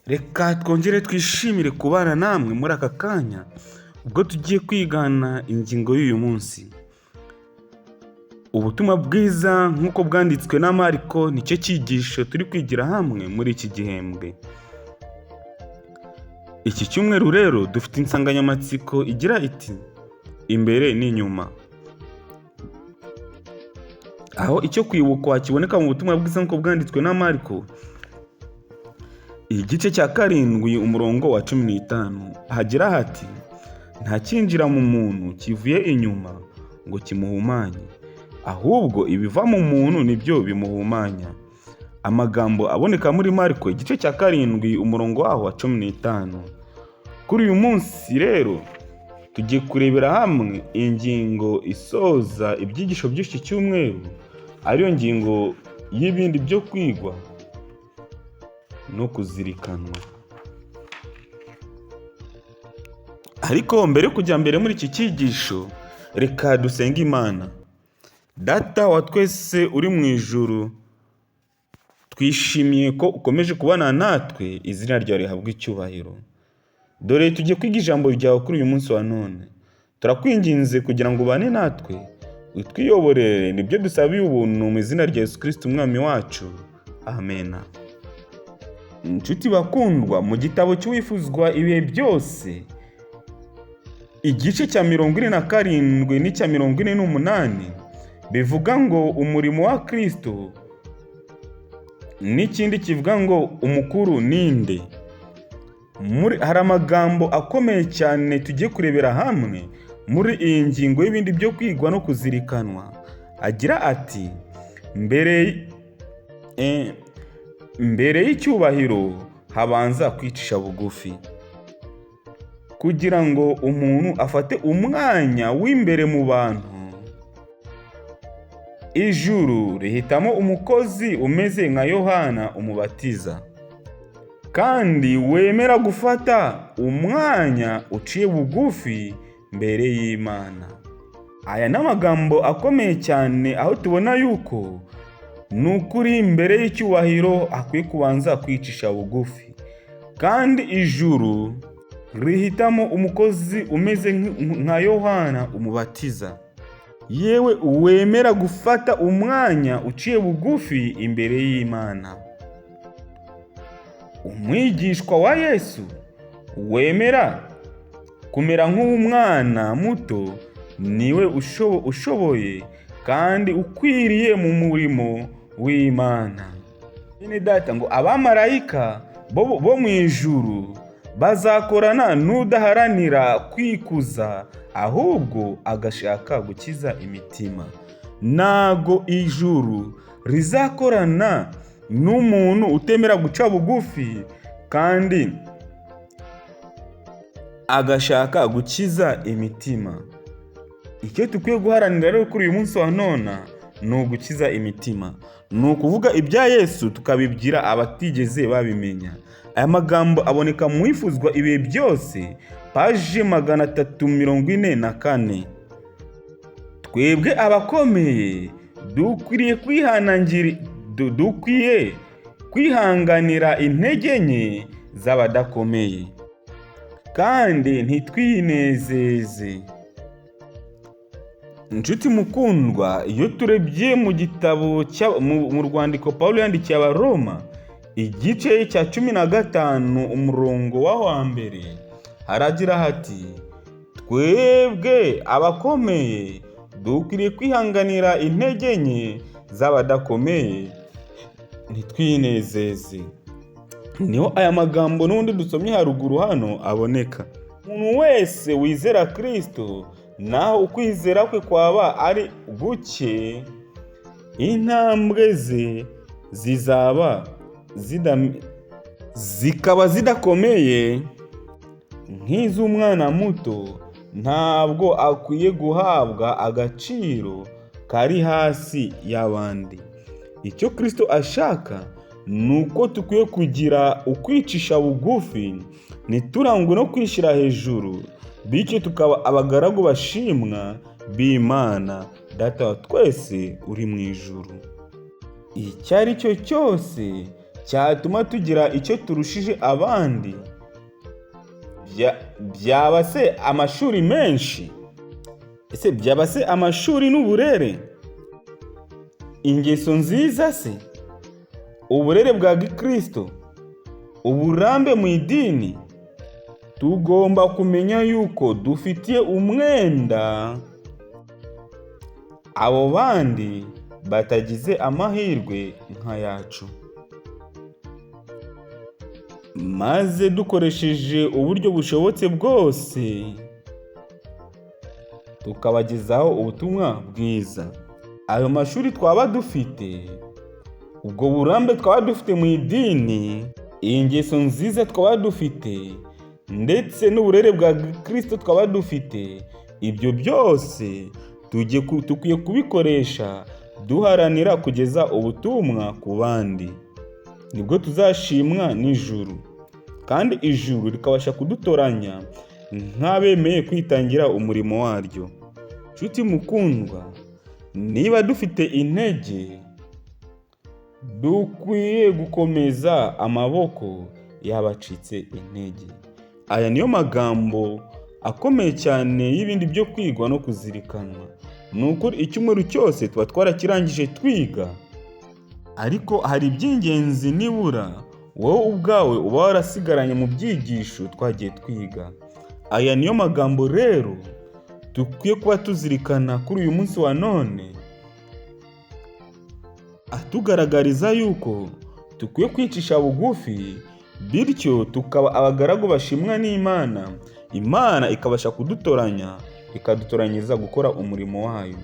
Reka twongere twishimire kubana namwe muri aka kanya, ubwo tugiye kwigana ingingo y'uyu munsi. Ubutumwa bwiza nk'uko bwanditswe na Mariko nicyo cyigisho turi kwigira hamwe muri iki gihembwe. Iki cyumweru rero dufite insanganyamatsiko igira iti imbere n'inyuma. Aho icyo kwibukwa kiboneka mu butumwa bwiza nk'uko bwanditswe na Mariko, igice cya 7 umurongo wa 15 hagira hati: nta cyinjira mu muntu kivuye inyuma ngo kimuhumanye, ahubwo ibiva mu muntu nibyo bimuhumanya. Amagambo aboneka muri Mariko igice cya 7 umurongo waho wa 15. Kuri uyu munsi rero tugiye kurebera hamwe ingingo isoza ibyigisho by'iki cyumweru, ariyo ngingo y'ibindi byo kwigwa no kuzirikanwa. Ariko mbere yo kujya mbere muri iki cyigisho, reka dusenge Imana. Data wa twese uri mu ijuru, twishimiye ko ukomeje kubana natwe, izina ryawe rihabwa icyubahiro. Dore tugiye kwiga ijambo ryawe kuri uyu munsi wa none. Turakwinginze kugira ngo ubane natwe, utwiyoborere, nibyo dusabiye ubuntu mu izina rya Yesu Kristo umwami wacu. Amena. Inshuti bakundwa, mu gitabo cy'uwifuzwa ibihe byose, igice cya 47 n'icya 48 bivuga ngo umurimo wa Kristo, n'ikindi kivuga ngo umukuru ninde. Hari amagambo akomeye cyane tugiye kurebera hamwe muri iyi ngingo y'ibindi byo kwigwa no kuzirikanwa, agira ati mbere y'icyubahiro habanza kwicisha bugufi, kugira ngo umuntu afate umwanya w'imbere mu bantu. Ijuru rihitamo umukozi umeze nka Yohana umubatiza, kandi wemera gufata umwanya uciye bugufi mbere y'Imana. Aya ni amagambo akomeye cyane, aho tubona yuko ni ukuri mbere y'icyubahiro akwiye kubanza kwicisha bugufi, kandi ijuru rihitamo umukozi umeze nka Yohana umubatiza, yewe wemera gufata umwanya uciye bugufi imbere y'Imana. Umwigishwa wa Yesu wemera kumera nk'umwana muto niwe ushoboye kandi ukwiriye mu murimo w'Imana. Bene data, ngo abamarayika bo mu ijuru bazakorana n'udaharanira kwikuza, ahubwo agashaka gukiza imitima. Ntago ijuru rizakorana n'umuntu utemera guca bugufi kandi agashaka gukiza imitima. Icyo dukwiye guharanira rero kuri uyu munsi wa none ni ugukiza imitima, ni ukuvuga ibya Yesu tukabibwira abatigeze babimenya. Aya magambo aboneka mu wifuzwa ibihe byose, paje 344. Twebwe abakomeye dukwiriye dukwiye kwihanganira intege nke z'abadakomeye, kandi ntitwinezeze. Inshuti mukundwa, iyo turebye mu gitabo mu rwandiko Pawulo yandikiye Abaroma, igice cya 15 umurongo wa mbere, haragira hati: twebwe abakomeye dukwiriye kwihanganira intege nke z'abadakomeye ntitwinezeze. Niho aya magambo n'undi dusomye haruguru hano aboneka. Umuntu wese wizera Kristo, naho ukwizera kwe kwaba ari guke, intambwe ze zizaba zikaba zidakomeye nk'iz'umwana muto, ntabwo akwiye guhabwa agaciro kari hasi y'abandi. Icyo Kristo ashaka ni uko dukwiye kugira ukwicisha bugufi, ntiturangwe no kwishyira hejuru, bityo tukaba abagaragu bashimwa b'Imana Data wa twese uri mu ijuru. Icyo ari cyo cyose Cyatuma tugira icyo turushije abandi? Byaba se amashuri menshi? Ese byaba se amashuri n'uburere? Ingeso nziza se? Uburere bwa gikristo? Uburambe mu idini? Tugomba kumenya yuko dufitiye umwenda abo bandi batagize amahirwe nk'ayacu, maze dukoresheje uburyo bushobotse bwose tukabagezaho ubutumwa bwiza. Ayo mashuri twaba dufite, ubwo burambe twaba dufite mu idini, ingeso nziza twaba dufite, ndetse n'uburere bwa gikristo twaba dufite, ibyo byose dukwiye kubikoresha duharanira kugeza ubutumwa ku bandi. Nibwo tuzashimwa n'ijuru, kandi ijuru rikabasha kudutoranya nk'abemeye kwitangira umurimo waryo. Nshuti mukundwa, niba dufite intege, dukwiye gukomeza amaboko y'abacitse intege. Aya niyo magambo akomeye cyane y'ibindi byo kwigwa no kuzirikanwa. Ni ukuri icyumweru cyose tuba twarakirangije twiga, ariko hari iby'ingenzi nibura wowe ubwawe uba warasigaranye mu byigisho twagiye twiga. Aya niyo magambo rero dukwiye kuba tuzirikana kuri uyu munsi wa none, atugaragariza yuko dukwiye kwicisha bugufi, bityo tukaba abagaragu bashimwa n'Imana, Imana ikabasha kudutoranya, ikadutoranyiriza gukora umurimo wayo.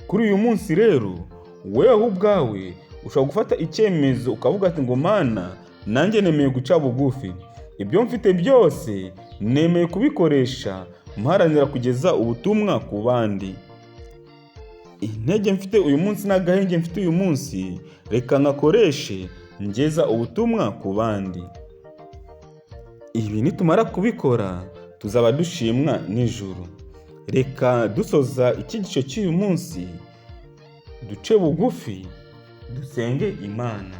Kuri uyu munsi rero, weho ubwawe ushobora gufata icyemezo ukavuga ati ngo Mana, nanjye nemeye guca bugufi, ibyo mfite byose nemeye kubikoresha mparanira kugeza ubutumwa ku bandi. Intege mfite uyu munsi n'agahenge mfite uyu munsi, reka nkakoreshe ngeza ubutumwa ku bandi. Ibi nitumara kubikora tuzaba dushimwa n'ijuru. Reka dusoza icyigisho cy'uyu munsi, duce bugufi dusenge Imana.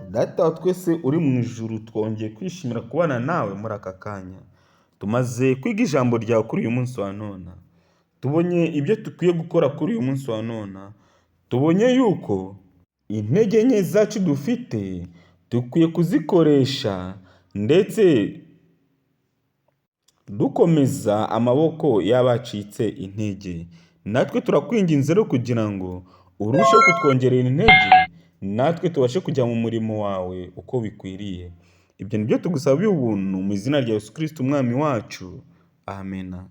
Data wa twese uri mu ijuru, twongeye kwishimira kubana nawe muri aka kanya. Tumaze kwiga ijambo ryawe kuri uyu munsi wa none. Tubonye ibyo dukwiye gukora kuri uyu munsi wa none. Tubonye yuko intege nke zacu dufite dukwiye kuzikoresha ndetse dukomeza amaboko y'abacitse intege. Natwe turakwinginze rero kugira ngo urusheho kutwongerera intege, natwe tubashe kujya mu murimo wawe uko bikwiriye. Ibyo ni byo tugusabiye ubuntu mu izina rya Yesu Kristo Umwami wacu. Amena.